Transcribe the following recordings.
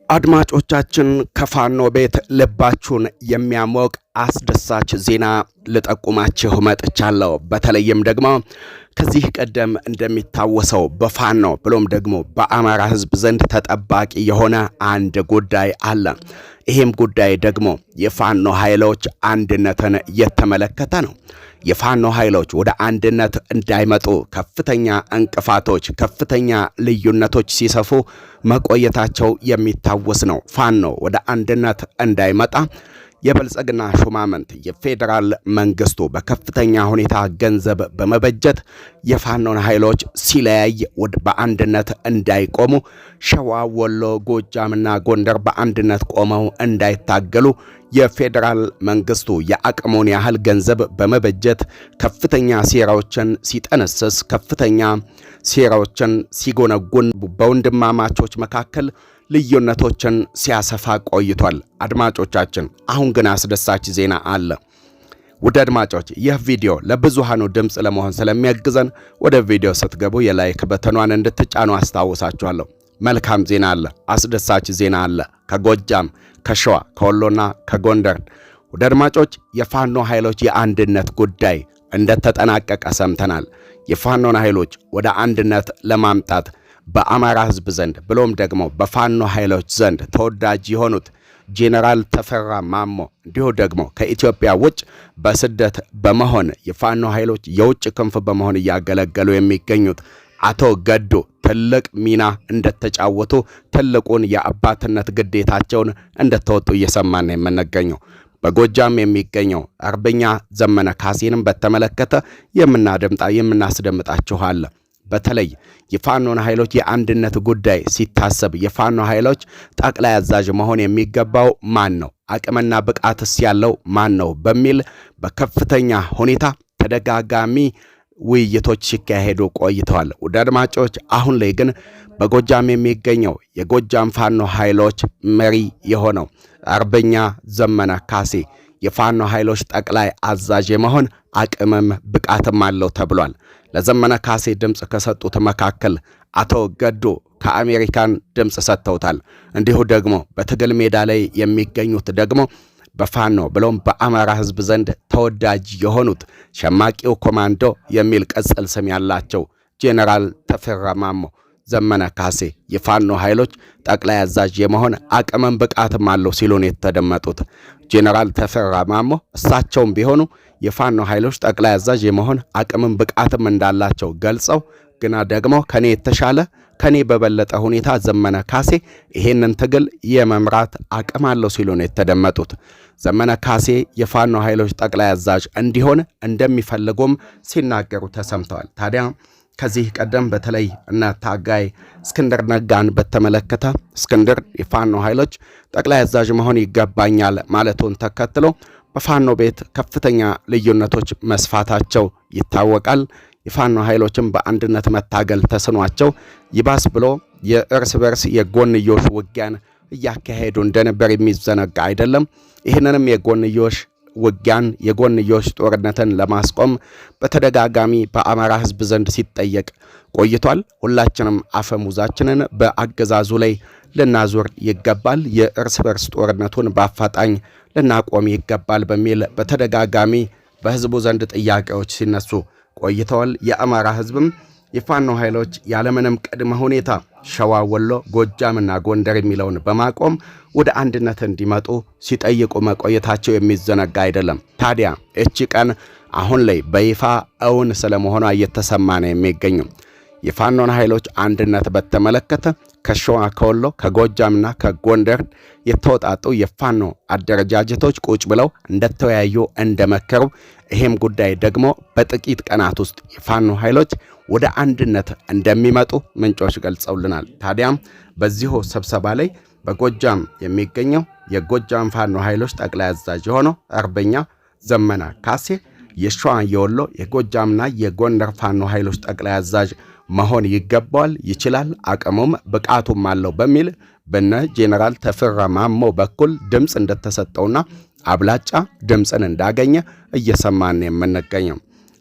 አድማጮቻችን፣ ከፋኖ ቤት ልባችሁን የሚያሞቅ አስደሳች ዜና ልጠቁማችሁ መጥቻለሁ። በተለይም ደግሞ ከዚህ ቀደም እንደሚታወሰው በፋኖ ብሎም ደግሞ በአማራ ሕዝብ ዘንድ ተጠባቂ የሆነ አንድ ጉዳይ አለ። ይህም ጉዳይ ደግሞ የፋኖ ኃይሎች አንድነትን የተመለከተ ነው። የፋኖ ኃይሎች ወደ አንድነት እንዳይመጡ ከፍተኛ እንቅፋቶች፣ ከፍተኛ ልዩነቶች ሲሰፉ መቆየታቸው የሚታወስ ነው። ፋኖ ወደ አንድነት እንዳይመጣ የብልጽግና ሹማምንት፣ የፌዴራል መንግስቱ በከፍተኛ ሁኔታ ገንዘብ በመበጀት የፋኖን ኃይሎች ሲለያይ በአንድነት እንዳይቆሙ፣ ሸዋ፣ ወሎ፣ ጎጃምና ጎንደር በአንድነት ቆመው እንዳይታገሉ የፌዴራል መንግስቱ የአቅሙን ያህል ገንዘብ በመበጀት ከፍተኛ ሴራዎችን ሲጠነስስ፣ ከፍተኛ ሴራዎችን ሲጎነጉን፣ በወንድማማቾች መካከል ልዩነቶችን ሲያሰፋ ቆይቷል። አድማጮቻችን፣ አሁን ግን አስደሳች ዜና አለ። ውድ አድማጮች፣ ይህ ቪዲዮ ለብዙሃኑ ድምፅ ለመሆን ስለሚያግዘን ወደ ቪዲዮ ስትገቡ የ like button ኗን እንድትጫኑ አስታውሳችኋለሁ። መልካም ዜና አለ፣ አስደሳች ዜና አለ ከጎጃም፣ ከሸዋ፣ ከወሎና ከጎንደር። ውድ አድማጮች፣ የፋኖ ኃይሎች የአንድነት ጉዳይ እንደተጠናቀቀ ሰምተናል። የፋኖን ኃይሎች ወደ አንድነት ለማምጣት በአማራ ሕዝብ ዘንድ ብሎም ደግሞ በፋኖ ኃይሎች ዘንድ ተወዳጅ የሆኑት ጄኔራል ተፈራ ማሞ፣ እንዲሁ ደግሞ ከኢትዮጵያ ውጭ በስደት በመሆን የፋኖ ኃይሎች የውጭ ክንፍ በመሆን እያገለገሉ የሚገኙት አቶ ገዱ ትልቅ ሚና እንደተጫወቱ፣ ትልቁን የአባትነት ግዴታቸውን እንደተወጡ እየሰማን የምንገኘው። በጎጃም የሚገኘው አርበኛ ዘመነ ካሴንም በተመለከተ የምናደምጣ የምናስደምጣችኋል። በተለይ የፋኖን ኃይሎች የአንድነት ጉዳይ ሲታሰብ የፋኖ ኃይሎች ጠቅላይ አዛዥ መሆን የሚገባው ማን ነው? አቅምና ብቃትስ ያለው ማን ነው? በሚል በከፍተኛ ሁኔታ ተደጋጋሚ ውይይቶች ሲካሄዱ ቆይተዋል። ውድ አድማጮች፣ አሁን ላይ ግን በጎጃም የሚገኘው የጎጃም ፋኖ ኃይሎች መሪ የሆነው አርበኛ ዘመነ ካሴ የፋኖ ኃይሎች ጠቅላይ አዛዥ የመሆን አቅምም ብቃትም አለው ተብሏል። ለዘመነ ካሴ ድምፅ ከሰጡት መካከል አቶ ገዱ ከአሜሪካን ድምፅ ሰጥተውታል። እንዲሁ ደግሞ በትግል ሜዳ ላይ የሚገኙት ደግሞ በፋኖ ብሎም በአማራ ሕዝብ ዘንድ ተወዳጅ የሆኑት ሸማቂው ኮማንዶ የሚል ቅጽል ስም ያላቸው ጄኔራል ተፈራ ማሞ ዘመነ ካሴ የፋኖ ኃይሎች ጠቅላይ አዛዥ የመሆን አቅምም ብቃትም አለው ሲሉ ነው የተደመጡት። ጄኔራል ተፈራ ማሞ እሳቸውም ቢሆኑ የፋኖ ኃይሎች ጠቅላይ አዛዥ የመሆን አቅምም ብቃትም እንዳላቸው ገልጸው ግና ደግሞ ከኔ የተሻለ፣ ከኔ በበለጠ ሁኔታ ዘመነ ካሴ ይሄንን ትግል የመምራት አቅም አለው ሲሉ ነው የተደመጡት። ዘመነ ካሴ የፋኖ ኃይሎች ጠቅላይ አዛዥ እንዲሆን እንደሚፈልጉም ሲናገሩ ተሰምተዋል። ታዲያ ከዚህ ቀደም በተለይ እነ ታጋይ እስክንድር ነጋን በተመለከተ እስክንድር የፋኖ ኃይሎች ጠቅላይ አዛዥ መሆን ይገባኛል ማለቱን ተከትሎ በፋኖ ቤት ከፍተኛ ልዩነቶች መስፋታቸው ይታወቃል። የፋኖ ኃይሎችም በአንድነት መታገል ተስኗቸው ይባስ ብሎ የእርስ በርስ የጎንዮሽ ውጊያን እያካሄዱ እንደነበር የሚዘነጋ አይደለም። ይህንንም የጎንዮሽ ውጊያን፣ የጎንዮሽ ጦርነትን ለማስቆም በተደጋጋሚ በአማራ ሕዝብ ዘንድ ሲጠየቅ ቆይቷል። ሁላችንም አፈሙዛችንን በአገዛዙ ላይ ልናዞር ይገባል፣ የእርስ በርስ ጦርነቱን በአፋጣኝ ልናቆም ይገባል በሚል በተደጋጋሚ በሕዝቡ ዘንድ ጥያቄዎች ሲነሱ ቆይተዋል። የአማራ ሕዝብም የፋኖ ኃይሎች ያለምንም ቅድመ ሁኔታ ሸዋ፣ ወሎ፣ ጎጃምና ጎንደር የሚለውን በማቆም ወደ አንድነት እንዲመጡ ሲጠይቁ መቆየታቸው የሚዘነጋ አይደለም። ታዲያ እቺ ቀን አሁን ላይ በይፋ እውን ስለመሆኗ እየተሰማ ነው የሚገኘው። የፋኖን ኃይሎች አንድነት በተመለከተ ከሸዋ፣ ከወሎ፣ ከጎጃምና ከጎንደር የተወጣጡ የፋኖ አደረጃጀቶች ቁጭ ብለው እንደተወያዩ፣ እንደመከሩ፣ ይሄም ጉዳይ ደግሞ በጥቂት ቀናት ውስጥ የፋኖ ኃይሎች ወደ አንድነት እንደሚመጡ ምንጮች ገልጸውልናል። ታዲያም በዚሁ ስብሰባ ላይ በጎጃም የሚገኘው የጎጃም ፋኖ ኃይሎች ጠቅላይ አዛዥ የሆነው አርበኛ ዘመነ ካሴ የሸዋ፣ የወሎ፣ የጎጃምና የጎንደር ፋኖ ኃይሎች ጠቅላይ አዛዥ መሆን ይገባዋል፣ ይችላል፣ አቅሙም ብቃቱም አለው በሚል በነ ጄኔራል ተፈራ ማሞ በኩል ድምፅ እንደተሰጠውና አብላጫ ድምፅን እንዳገኘ እየሰማን የምንገኘው።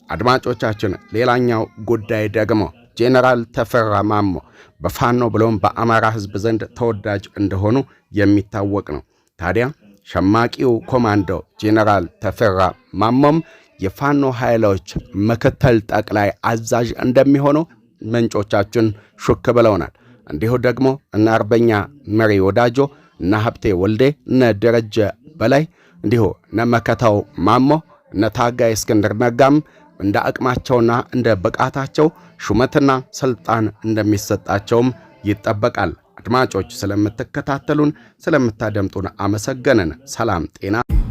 አድማጮቻችን፣ ሌላኛው ጉዳይ ደግሞ ጄኔራል ተፈራ ማሞ በፋኖ ብሎም በአማራ ሕዝብ ዘንድ ተወዳጅ እንደሆኑ የሚታወቅ ነው። ታዲያ ሸማቂው ኮማንዶ ጄኔራል ተፈራ ማሞም የፋኖ ኃይሎች ምክትል ጠቅላይ አዛዥ እንደሚሆኑ ምንጮቻችን ሹክ ብለውናል። እንዲሁ ደግሞ እነ አርበኛ መሪ ወዳጆ፣ እነ ሀብቴ ወልዴ፣ እነ ደረጀ በላይ እንዲሁ እነ መከታው ማሞ፣ እነ ታጋይ እስክንድር ነጋም እንደ አቅማቸውና እንደ ብቃታቸው ሹመትና ስልጣን እንደሚሰጣቸውም ይጠበቃል። አድማጮች ስለምትከታተሉን ስለምታደምጡን አመሰገንን። ሰላም ጤና።